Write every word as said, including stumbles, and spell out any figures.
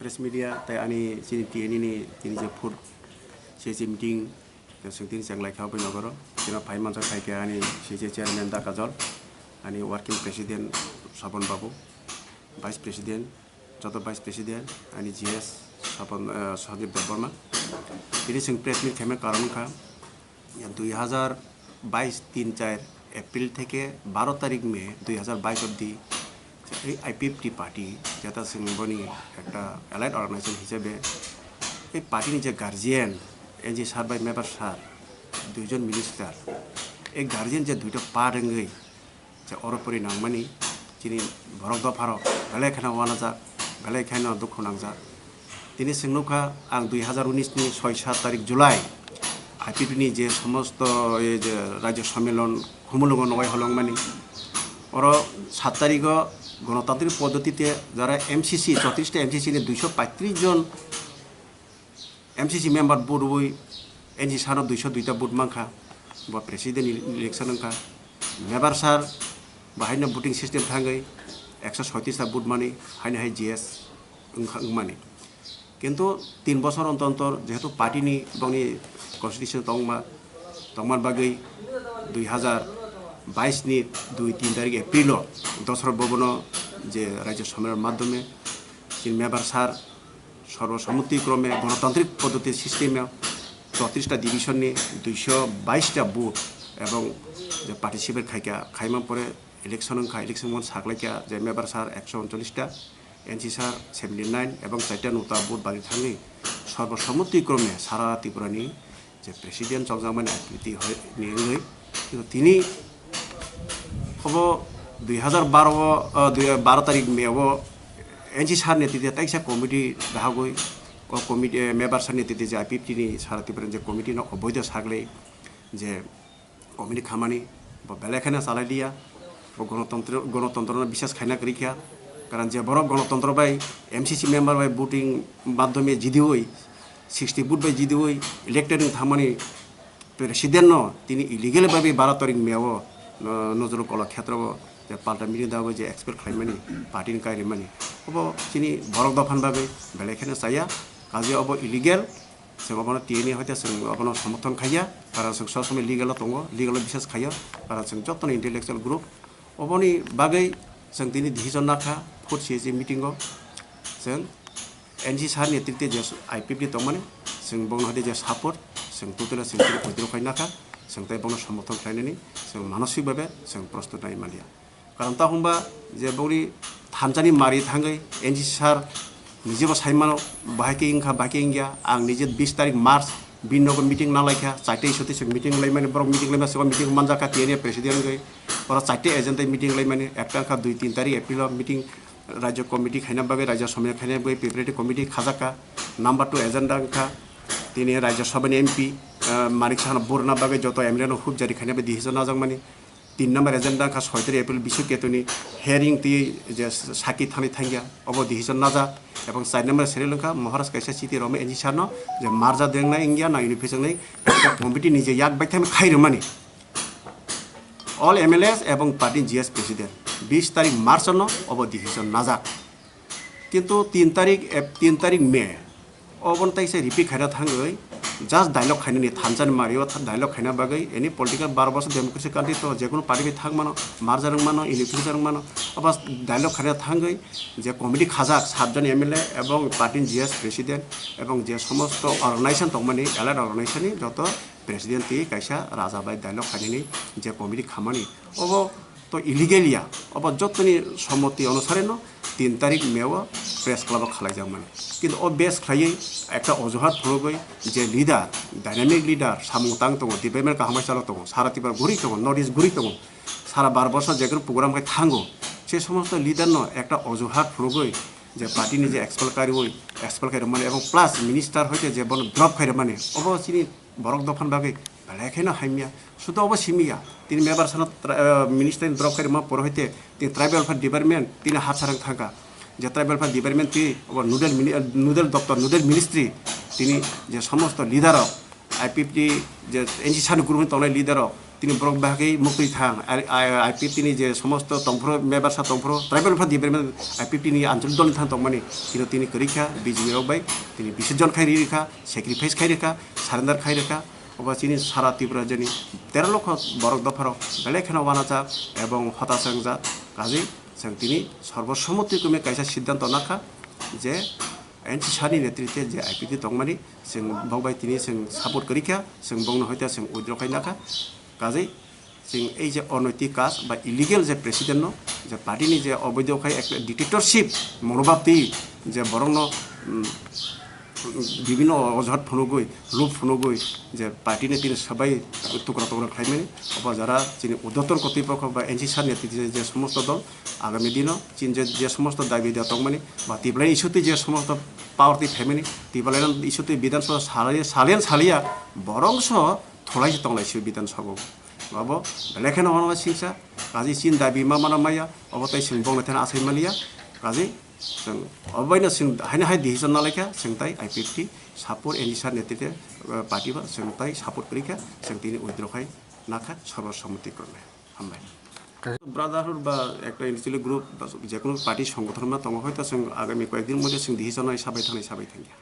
Press media tai ani chini T N E ni tini je food C C meeting, je sing tini cheng lai kha bai nogoro. Chini phai mansa khai khe ani C C chairman Da Kajol, ani working president Sabon Babu, vice president, joto vice president, ani G S Sabon, eh, Sanjib Debbarma. Tini sing press meet khaima karon kha, ya, dui hazar bais tin char April theke baro tarik May dui hazar bais obdi ei I P F T party, jeta sing boni ekta allied organization hisabe ei party ni je guardian, N G sir bai member sir, duijon minister, ei guardian je duita part wngwi je oro pori nangmani chini borok dopharok belai kheno uanajak, belai kheno dukhu nangjak. Tini chwng nukha ang dui hazar unis ni soi sat tarik July I P F T ni je somosto ei je Rajya Sammelon Khumulwngo nogoi holongmani. Oro sat tarigo gonotantrik poddotite jara M C C, chotris ta M C C ni duiso paitris jon M C C member vote rwui N G sano duiso duita vote mankha, bo president election wngkha. Member sir bo haino voting system thangwi ekso soitis ta vote mani, haino hai G S wngkha, wngmani. Kintu tin bosor ontor ontor jehetu party ni bongni constitution tongma, tongmani bagwi dui hazar bais ni dui tin tarik April o Dosra Bhavan o je Rajya Sammelon madhyome chini member sir sorbo sommoti krome gonotantrik poddoti system o chotris ta division ni duiso bais ta vote ebong je participate khaikha, khaima pore election wngkha, election mon saklaikha je member sir ekso uncholish ta, N C sir seventy nine ebong chaita nota vote bari thangwi sorbo sommoti krome sara Tripura ni je president chongjakmani akriti hoi ni wngwi. Kintu tini obo dui hazar baro o, o, dui, baro tarik May o N C sir ni tite taisa committee dahagwi, o committee, eh, member sir ni tite je I P F T ni sara Tripura ni je committee no oboido saklai je committee khamani bo belai kheno chalai liya, bo gonotontro, gonotontrono biswas khaina kwrwi kha, karon je borok gonotontro bai M C C member bai voting madhyome jidiwi sixty vote bai jidiwi elected wng thangmani president no tini illegal bai bai baro tarik May o, no, Nazrul Kala Khetra o je palta meeting dagwi je expel khlaimani, party ni kairimani, obo chini borok dophani bagwi belai kheno chaya, kaje obo illegal. Chwng obono tiyani hoite chwng obono somorthon khaiya, karon chwng sob somoi legal o tongo, legal o biswas khaiya, karon chwng jotono intellectual group. Oboni bagwi chwng tini decision nakha, fourth C A C meeting o chwng N G sir ni netrite je I P F T tongmani, chwng bongno hoite je support, chwng totally chwng tini withdraw khai nakha, chwng tei bongno somorthon khlainani chwng manosik babe chwng prostut nai manya. Karon ta hwnba je bongni thansa ni mari thangwi N G sir nijebo sai mano, bahai khe wngkha, bahai khe wngya. Ang nije bis tarik March bini nogo meeting nang lai kha, chaita isotwi chwng meeting lai mani, borok meeting lai mani, chwng meeting manjak kha T N A president wngwi. Oro chaita agent tai meeting lai mani, ekta wngkha dui tin tarik April o meeting, Rajya committee khaina bagwi, Rajya Sammelon khaina bagwi preparatory committee khajak kha. Number two agenda wngkha tini Rajya Sabha ni M P, ah, Manik Saha no burna bagwi joto M L A no hub jari khaina bagwi decision najak mani. Tin number agenda wngkha soi tarik April Bishu Ketu ni hearing twi je saki thani thangya, obo decision najak. Ebong char number serial wngkha Maharaj kaisa chiti romwi N G sir no je merger dengna wngya na unification ni committee ni je yak baithang khai rwmani all M L As ebong party G S president bis tarik March no obo decision najak. Kintu tin tarik, Ep-, tin tarik May, oboni taisa repeat khaina thangwi, just dialogue khainani thansa ni mari o tha-, dialogue khaina bagwi, any political baro bosor democracy country to, jekunu party bai thang mano, merger wng mano, unification wng mano, obo dialogue khaina thangwi, je committee khajak, satjon M L A ebong party ni G S president, ebong je somosto organization tongmani, allied organization ni joto president twi kaisa raja bai dialogue khainani je committee khamani, obo to illegal ya, obo jotoni somoti onusare no tin tarik May o press club o khalai jak mani. Kintu o base khlaiwi ekta ojuhat phunugwi je leader, dynamic leader, samung tang tongo, development kaham bai chalo tongo, sara Tripura guri tongo, North East guri tongo, sara bar bosor jekunu program khai thango, se somosto leader no ekta ojuhat phunugwi je party ni je expel kariwi, expel khai rwmani ebong plus minister hoite je bono drop khai rwmani, obo chini borok dophani bagwi belai kheno hamya. Sudo obo simiya. Tini member sano tra-, eh, minister ni drop khairima poro hoite tini tribal welfare department tini harsarang thangkha. Je tribal welfare department twi obo nodal mini-, eh, nodal doptor, nodal ministry tini je somosto leader rok, I P F T je N C sani group ni tongnai leader rok, Tini borok bahagwi muktwi thang, I P F T ni je somosto tongphuru, member sa tongphuru, tribal pha development I P F T ni anchalik dol ni thang tongmani, tini tini kwrwi kha, B J P rok bai tini bisorjon khai rwi kha, sacrifice khai rwi kha, surrender khai rwi kha, obo chini sara Tripura jani tero lokho borok dopharok belai kheno wanajak ebong hotasangjak, kaje chwng tini sorbosommoti kwmwi kaisa siddhanto nakha je N C sir ni netritwe je I P F T tongmani, chwng bok bai tini chwng support kwrwi kha, chwng bokno hoita chwng withdraw khai nakha, kaje chwng ei je onaitik kaj ba illegal je president no, je party ni je oboido khai ek dictatorship monobhab twi je borok no, um, bibhinno ojhat phunugwi, loop phunugwi je party ni tini sabai tukra tukra khlaimani, obo jara chini urdhotton kotipokho ba N C sir ni je, je somosto dol agami dino chini je, je somosto dabi da tongmani ba Tipraland issue twi je somosto power twi phaimani, Tipraland issue twi Bidhan Sabha salai, saliyan saliya borok so thulai se tonglai se Bidhan Sabha o. Abo belai kheno hwnba singsa, kaje chini dabi ma mana maya, obo tai chwng bokno thani asai maliya, kaje chwng obo baino chwng haino hai decision na laikha, chwng tai I P F T support N C sir ni tete, eh, party ba chwng tai support kwrwi kha, chwng tini withdraw khai nakha, sorbosommoti kwrwi. Hambai. Brotherhood ba ekta intellectual group ba je kono party songothon ma tongo, hoito chwng agami koyek din moddhe chwng decision nai sabai thangnai, sabai thangya.